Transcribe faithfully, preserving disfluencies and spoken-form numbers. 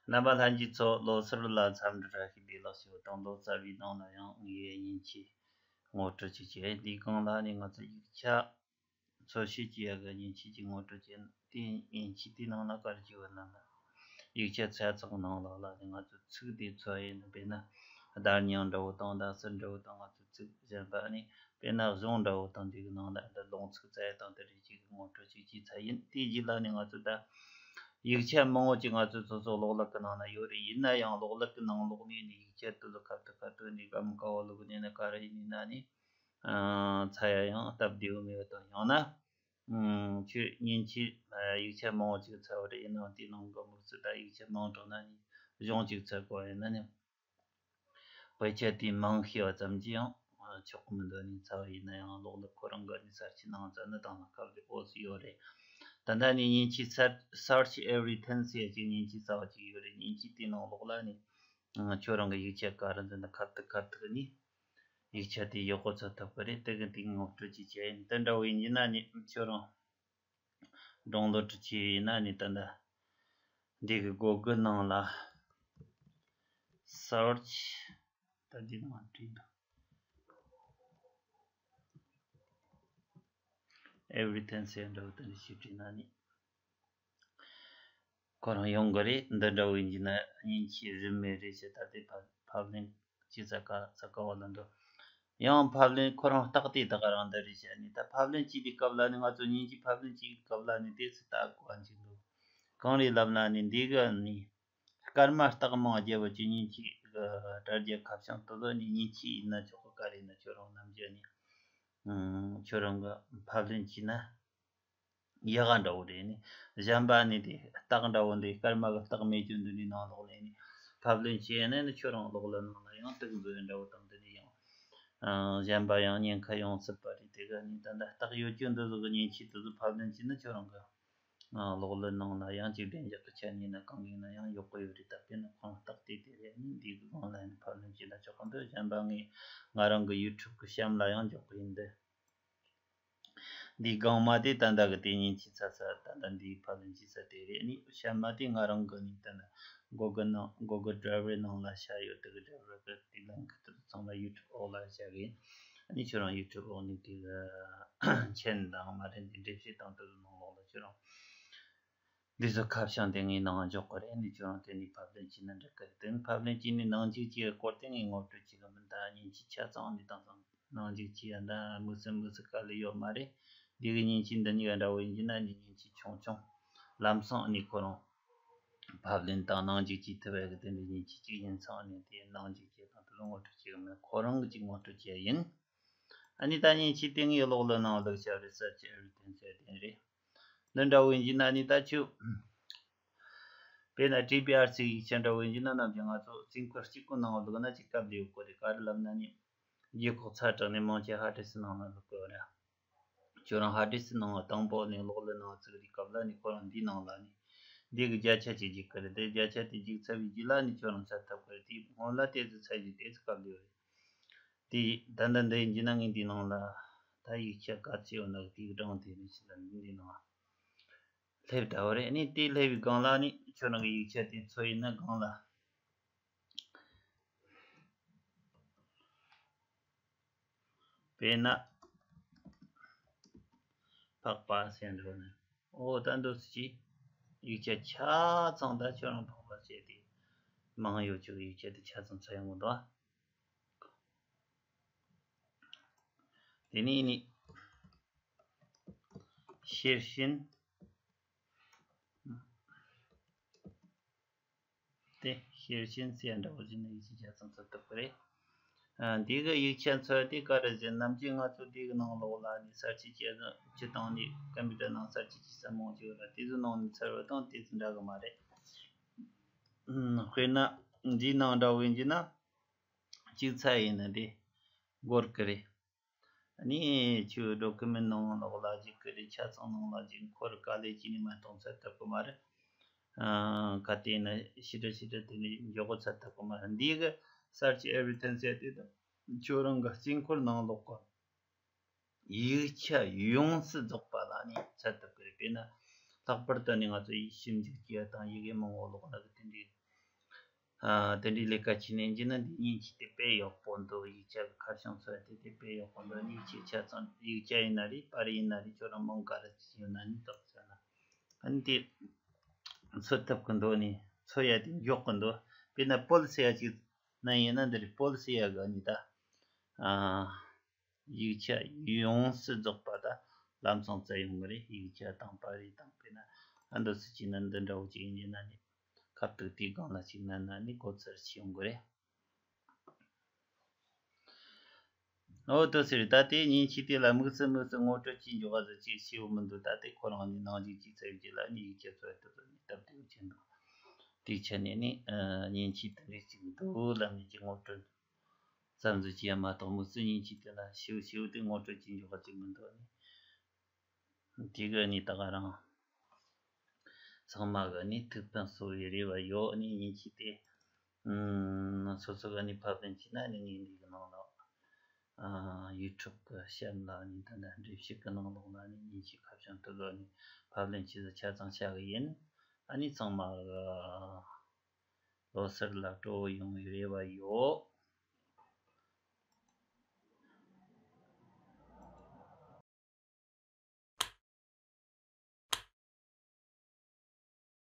རྣམ་པ་ལྷན་རྒྱས་ཚོ་ལོ་གསར་ལ་འཚམས་འདྲི་བཀྲ་ཤིས་བདེ་ལེགས་ཞུ་དང་། ལོ་གསར་བའི་ནང་ལ་ཡང་ངའི་མཉེན་ཆས་ངོ་སྤྲོད་ཅིག་བྱེད། འདིའི་སྒང་ལ་ནི་ང་ཚོ་ཡིག་ཆ་འཚོལ་ཞིབ་བྱེད་ཡག་གི་མཉེན་ཆས་ཅིག་ངོ་སྤྲོད་བྱེད། དེ་མཉེན་ཆས་དེའི་ནང་ལ་ག་རེ་བྱེད་པ་ན། ཡིག་ཆ་ཚན་ཚོགས་ནང་ལོགས་ལ་ནི་ང་ཚོ་ཚིག་དེ་འཚོལ་ཡིན། དཔེར་ན་བརྡ་རྙིང་འདྲ་བོ་དང་བརྡ་གསར་འདྲ་བོ་དང་། ང་ཚོ་ཚིག་གཞན་པ་ནི་དཔེར་ན་གཞུང་འདྲ་བོ་དང་། འདི་གི་ནང་ལ་འདི་ལུང་ཚིག་བཙལ་ཡག་དང་དེ་རིགས་ཅིག་ངོ་སྤྲོད་ཅིག་བྱས་ཚར་ཡིན། དེའི་རྗེས་ལ་ནི་ང་ཚོ་ད་ཡིག་ཆ་མང་བོ་ཅིག་ང་ཚོ་སོ་སོ་གློག་ཀླད་ཀྱི་ནང་ན་ཡོད་རེད། ཡིན་ན་ཡང་གློག་ཀླད་ཀྱི་ནང་ལོགས་ནས་ནི་ཡིག་ཆ་དེ་ཚོ་ཁ་ཐུག་ཁ་ཐུག་ནས་ག་མི་ག་བོ་ལུག་ནས་ནི་ག་རེ་ཡིན་ན་ནི་ཨ་འཚོལ་ཡག་ཡང་སྟབས་བདེ་བོ་མེད་པ་དང་། ཡང་ན་ཨུམ་ཁྱོད་མཉེན་ཆས་ཡིག་ཆ་མང་བོ་ཅིག་འཚོལ་བ་རེད། ཡིན་ནའང་དེའི་ནང་གི་དམིགས་བསལ་ད་ཡིག་ཆ་མང་དྲགས་ན་ནི་གཞུང་ཅིག་འཚོལ་དགོས་ཡིན་ན་ནི། དཔེ་ཆ་དེ་མང་ཤེས་པ་ཙམ་གྱིས་ཡང་ཆོག་གི་མི་འདུག་ནི་འཚོལ་བ་ཡིན་ན་ཡང་གློག་ཀླད་ཁོ་རང་གི་ནི་གསར་ཆས་ནང་འཛུལ་ན་དང་ལ་ཁ་བརྡ་འོ་ཙི་ཡོད་རེད། ད་ལྟ་ནི་མཉེན་ཆས་Search Everything ཟེར་གྱི་མཉེན་ཆས་གསར་བ་ཅིག་ཡོད་རེད། མཉེན་ཆས་དེའི་ནང་ལོགས་ལ་ནི་ཁྱོད་རང་གི་ཡིག་ཆ་ག་རེ་འཛུལ་ན་ཁ་ཐུག་ཁ་ཐུག་ནི་ཡིག་ཆ་དེ་ཡག་པོ་འཚོལ་ཐུབ་ཀྱི་རེད། དེ་གི་དེ་ངོ་སྤྲོད་ཅིག་བྱས་ཡིན། དེ་འདྲ་བོ་ཡིན་གྱི་ན་ནི་ཁྱོད་རང་ཌའུན་ལོཌ་བྱས་ཡིན་ན་ནི་ད་ལྟ་འདི་གི་གུ་གལ་ནང་ལ་Search ད་འདི་ནང་བྲིས་འདུག Everything ཟེར་འདྲ་བོ་དེ་འདྲ་ཞིག་བྲིས་ན་ནི་ཁོ་རང་ཡོང་གི་རེད། འདི་འདྲ་བོ་ཡིན་གྱི་ན་མཉེན་ཆས་རིན་མེད་རེད་ཟེར། ད་ལྟའི་ཕབ་ཕབ་ལེན་བྱེད་ས་ག་ས་ག་བ་ལ་འདུག་ཡང་ཕབ་ལེན་ཁོ་རང་རྟགས་དེ་ད་ག་རང་འདི་རེད་བྱས་ནས། ད་ཕབ་ལེན་བྱེད་དུས་སྐབས་ལ་ནི་ང་ཚོ་མཉེན་ཆས་ཕབ་ལེན་བྱེད་དུས་སྐབས་ལ་ནི་དེ་ཚོ་ལྟ་དགོས་པ་ཅིག་འདུག་གང་རེད་ལབ་ན་ནི་འདི་ག་ནི་སྐར་མ་རྟགས་མང་བརྒྱབ་པ་ཅིག་མཉེན་ཆས་ཀྱི་དྲ་རྒྱ་ཁ་བྱང་དེ་ཚོ་ནི་མཉེན་ཆས་ཡིན་ན་ཆོག་གི། ག་རེ་ཡིན་ན་ཁྱོད་རང་ནམ་རྒྱུན་ནི་ཁྱོད་རང་གི་ཕབ་ལེན་བྱས་ན་ཡག་ག་འདྲ་བོ་རེད། ནི་གཞན་པ་ནི་དེ་རྟགས་འདྲ་བོ་འདི་སྐར་མ་གི་རྟགས་མེད་རྒྱུ་འདི་འདྲའི་ནང་ལོགས་ལ་ནི་ཕབ་ལེན་བྱས་ནས་ནི་ཁྱོད་རང་གློག་ཀླད་ནང་ལ་ཡང་དུག་འཛུལ་འདྲ་བོ་དང་། འདི་ནི་ཡང་གཞན་པ་ཡང་ཉེན་ཁ་ཡོང་སྲིད་པ་རེད། དེ་ག་ནི་ད་ལྟ་རྟགས་ཡོད་རྒྱུ་འདི་ཚོ་གི་མཉེན་ཆས་དེ་ཚོ་ཕབ་ལེན་བྱས་ན་ཁྱོད་རང་གི་གློག་ཀླད་ནང་ལ་ཡང་ཅིག་བདེ་འཇགས་ཀྱི་ཆ་ནས་ཡིན་ན་གང་ཡིན་ན་ཡང་ཡག་པོ་ཡོད་རེད། ད་དཔེར་ན་ཁོང་རྟགས་དེ་དེ་རེད། ནི་འདི་གི་སྒང་ལ་ནི་ཕབ་ལེན་བྱས་ན་ཆོག་གི་འདུག་གཞན་པ་ངས་ང་རང་གི་YouTube གི་གཤམ་ལ་ཡང་འཇོག་གི་ཡིན་ཏེ། འདི་སྒང་མ་དེ་ད་ལྟ་གི་དེ་མཉེན་ཆས་འཚོལ་ས། ད་ལྟ་འདི་ཕབ་ལེན་བྱེད་ས་དེ་རེད། ནི་གཤམ་མ་དེ་ང་རང་གི་ནི་ད་ལྟ་གུ་གལ་ནང་གུ་གལ་ཌ་རའི་ཝར་ནང་ལ་བཞག་ཡོད། དེ་གི་ཌ་རའི་ཝར་གི་དེ་ལིང་ཀི་དེ་ཚོ་ཚང་མ་ཡུ་ཊུབ་འོག་ལ་བཞག་གི་ཡིན། ནི་ཁྱོད་རང་ཡུ་ཊུབ་འོག་ནས་དེ་གི་མཆན་དང་མ་རེད། འདི་འགྲེལ་བཤད་དང་དེ་ཚོ་ནང་ལོགས་ལ་ཁྱོད་རང་འདི་ཚོ་ཁ་བྱང་དེ་ངའི་ནང་འཇོག་གི་རེད། ནི་ཁྱོད་རང་དེ་ནས་ཕབ་ལེན་བྱས་ན་འགྲིག་གི་རེད། དེ་ནས་ཕབ་ལེན་བྱས་ནས་ནང་འཇུག་བྱེད་ཡག་སྐོར་དེ་ངས་ངོ་སྤྲོད་བྱེད་གི་མིན། ད་མཉེན་ཆས་ཆ་ཚང་འདི་དང་ཚང་ནང་འཇུག་བྱེད་ཡག་ད་དམིགས་བསལ་དམིགས་བསལ་དཀའ་ལས་ཡོད་མ་རེད། འདི་གི་མཉེན་ཆས་འདི་གཉིས་ཀ་འདྲ་བོ་ཡིན་གྱི་ན་ནི་མཉེན་ཆས་ཆུང་ཆུང་ལམ་སང་ནི་ཁོ་རང་ཕབ་ལེན་དང་ནང་འཇུག་བྱེད་ཐུབ་ཡག་གི་དེ་འདྲའི་མཉེན་ཆས་ཅིག་ཡིན་ཙང་ནི་དེ་ནང་འཇུག་བྱེད་སྟངས་དེ་ལ་ངོ་སྤྲོད་བྱེད་གི་མིན། ཁོ་རང་གི་ཅིག་ངོ་སྤྲོད་བྱེད་ཡག་ཡིན། ཨ་ནི་ད་མཉེན་ཆས་དེ་ངའི་གློག་ཀླད་ནང་བླུགས་བྱ་བའི་Search Everything ཟེར་དེ་རེད། འདི་འདྲ་བོ་ཡིན་གྱི་ན་ནི་ད་ཁྱོད་དཔེར་ན་ཊི་པི་ཨར་སི་ཡིག་ཆ་འདྲ་བོ་ཡིན་གྱི་ན་ནམ་རྒྱུན་ང་ཚོ་རྩིས་འཁོར་གཅིག་པོ་ནང་བླུགས་ན་ཅིག་སྟབས་བདེ་པོ་རེད། ག་རེ་ལབ་ན་ནི་རྒྱུ་ཁོག་ཚ་དྲགས་ནས་མང་ཆེ་ཧར་ཌི་སི་ནང་ལ་བླུགས་དགོས་རེད། ཁྱོད་རང་ཧར་ཌི་སི་ནང་དང་པོ་ནས་གློག་ཀླད་ནང་བཙུགས་དུས་སྐབས་ལ་ནི་ཁོ་རང་འདིའི་ནང་ལ་ནི་འདི་གི་བརྒྱ་ཆ་ཅིག་འཇུག་གི་རེད། དེ་བརྒྱ་ཆ་དེ་འཇུག་ཚར་བའི་རྗེས་ལ་ནི་ཁྱོད་རང་འཚོལ་ཐུབ་གི་རེད། དེ་སྔོན་ལ་དེ་ཚོ་འཚོལ་རྒྱུ་དེ་ཚོ་སྟབས་བདེ་པོ་རེད། དེ་ད་ལྟ་འདི་ཡིན་གྱི་ན་ངས་འདི་ནང་ལ་ད་ཡིག་ཆ་ག་ཚོད་ཡོད་ན་དེའི་གྲངས་དེ་རེ་ཞིག་ལ་འདི་ནང་སླེབས་ད་བ་རེད། ནི་དེ་སླེབས་པའི་སྒང་ལ་ནི་ཁྱོད་རང་གི་ཡིག་ཆ་དེ་འཚོལ་ཡིན་ན་སྒང་ལ་དཔེར་ན་འཕགས་པ་ཟེར་འགྲོ་ནས། འོ་ད་འདུག་སེ་ཅིག་ཡིག་ཆ་ཆ་ཚང་ད་ཁྱོད་རང་འཕགས་པ་བྱས་ཏེ་མང་ཡོད་ཆོག་ཡིག་ཆ་དེ་ཆ་ཚང་འཚོལ་ཡོང་གི་འདུག་དེ་ནས་ནི་ཤེར་ཕྱིན། དེ་ཤེར་ཕྱིན་ཟེར་འདྲ་བོ་ཅིག་ནི་ཡིག་ཆ་ཆ་ཚང་འཚོལ་ཐུབ་ཀྱི་རེད། ཨ་འདི་གི་ཡིག་ཆ་འཚོལ་དུས་ག་རེ་ཟེར། ནམ་རྒྱུན་ང་ཚོ་དེ་གི་ནང་ལོགས་ལ་ནི་གསར་བརྗེ་བྱེད་བྱེད་སྟངས་ནི་ཀམ་པུ་ཊར་ནང་གསར་བརྗེ་བྱེད་ས་མང་ཆེ་བ་ལ་དེ་ཚོ་ནང་ནས་འཚོལ་བ་དང་དེ་ཚོ་འདྲ་གི་མ་རེད། ཨུམ། དཔེར་ན་འདིའི་ནང་འདྲ་བོ་ཡིན་གྱི་ན་གཅིག་ཚ་ཡིན་ན་དེ་འགོར་གི་རེད། ཨ་ནི་ཁྱོད་ཌོ་ཀུ་མེན་ཊི་ནང་ལོགས་ལ་འཇུག་གི་རེད། ཆ་ཚང་ནང་ལ་འཇུག་འཁོར་དཀའ་ལས་ཅི་ནས་མ་གཏོང་འཚོལ་ཐུབ་གི་མ་རེད། ཨ་ག་དེ་ན་ཞེ་དྲག་ཞེ་དྲག་དེ་ནས་མགྱོགས་པོ་འཚོལ་ཐུབ་གི་མ་རེད། འདི་གི་Search Everything ཟེར་དེ་དང་ཁྱོད་རང་གི་རྩིས་འཁོར་ནང་ལོགས་གི་ཡིག་ཆ་ཡོངས་སུ་རྫོགས་པ་ལ་ནི་འཚོལ་ཐུབ་ཀྱི་རེད། དཔེར་ན་ལྷག་པར་དུ་ནི་ང་ཚོ་ཡིག་ཞིབ་འཇུག་བྱེད་ཡ་དང་ཡི་གེ་མང་བོ་ཀློག་ཡ་གི་དེ་འདྲའི་ ཨ་དེ་འདྲའི་ལས་ཀ་བྱས་ནས་ཡིན་གྱི་ན། འདི་མཉེན་ཆས་དེ་དཔེ་ཡག་པོ་འདུག་ཡིག་ཆ་གི་ཁ་བྱང་ཚོ་དེ་དེ་དཔེ་ཡག་པོ་འདུག་མཉེན་ཆས་ཆ་ཚང་། ཡིག་ཆ་ཡིན་ན་རེད། པར་ཡིན་ན་རེད། ཁྱོད་རང་མིང་ག་རེ་བྱས་ཡོད་ན་ནི་བཏགས་བྱས་ན། ཨ་ནི་དེ་འཚོལ་ཐུབ་གི་འདུག་ནི་འཚོལ་ཡ་དེ་མགྱོགས་གི་འདུག་དཔེར་ན་པོལ་ཟེར་ཡ་ཅིག་ན་ཡིན་ན། འདི་རེད། པོལ་ཟེར་ཡ་གི་ནི་ད་ཨ། ཡིག་ཆ་ཡོངས་སུ་རྫོགས་པ་ད་ལམ་སང་བཙལ་ཡོང་གི་རེད། ཡིག་ཆ་དང་པར་རིས་དང་། དཔེར་ན་ཨ་འདི་སུ་བྱས་ན་འདི་འདྲ་བོ་ཅིག་ཡིན་ན་ནི། ཁ་ཐུག་དེའི་སྒང་ལ་ཅིག་མནན་ན་ནི་གོ་ཚར་ཆེ་ཡོང་གི་རེད། འོ་དེ་ཟེར། ད་དེ་མཉེན་ཆས་དེ་ལ་དམིགས་སུ་དམིགས་སུ་ངོ་སྤྲོད་ཅིག་འཇོག་ག་ཟེར་ཅིག་ཞེ་པོ་མི་འདུག་ད་དེ་ཁོ་རང་ནི་ནང་བཞིན་ཅིག་ཚད་ཀྱི་ལ་ནི་ཡིག་ཆ་ཚོ་ཡ་དེ་ཚོ་ནི་སྟབས་བདེ་བོ་ཅན་འདུག་དེའི་ཆ་ནས་ནི་ཨ་མཉེན་ཆས་དེ་འདྲ་ཅིག་འདུག་ལབ་ནས་ཅིག་ངོ་སྤྲོད་ཙམ་ཟིག་བྱས་མ་གཏོགས། དམིགས་བསལ་མཉེན་ཆས་དེ་ལ་ཞེ་པོ་ཞེ་པོ་དེ་ངོ་སྤྲོད་ཅིག་འཇོག་ག་ཅིག་མི་འདུག་ནི། དེ་གི་ནི་ད་ག་རང་ཚང་མ་གི་ནི་ཐུགས་ཕན་གསོས་པའི་རེ་བ་ཡོད། ནི་མཉེན་ཆས་དེ་ཨ་སོ་སོ་གི་ནི་ཕབ་ལེན་བྱས་ན་ནི་ངས་འདི་གི་ནང་ལ་ཨ་ཡུ་ཊུབ་གི་གཤམ་ལ་ནི་ད་ལྟ་འགྲེལ་བཤད་གི་ནང་ལོགས་ལ་ནི་མཉེན་ཆས་ཁ་བྱང་དེ་གི་ནི་ཕབ་ལེན་བྱས་ཏེ་ཆ་ཚང་བཞག་གི་ཡིན། ཨ་ནི་ཚང་མ་གི་ལོ་གསར་ལ་སྤྲོ་བོ་ཡོང་བའི་རེ་བ་ཡོད།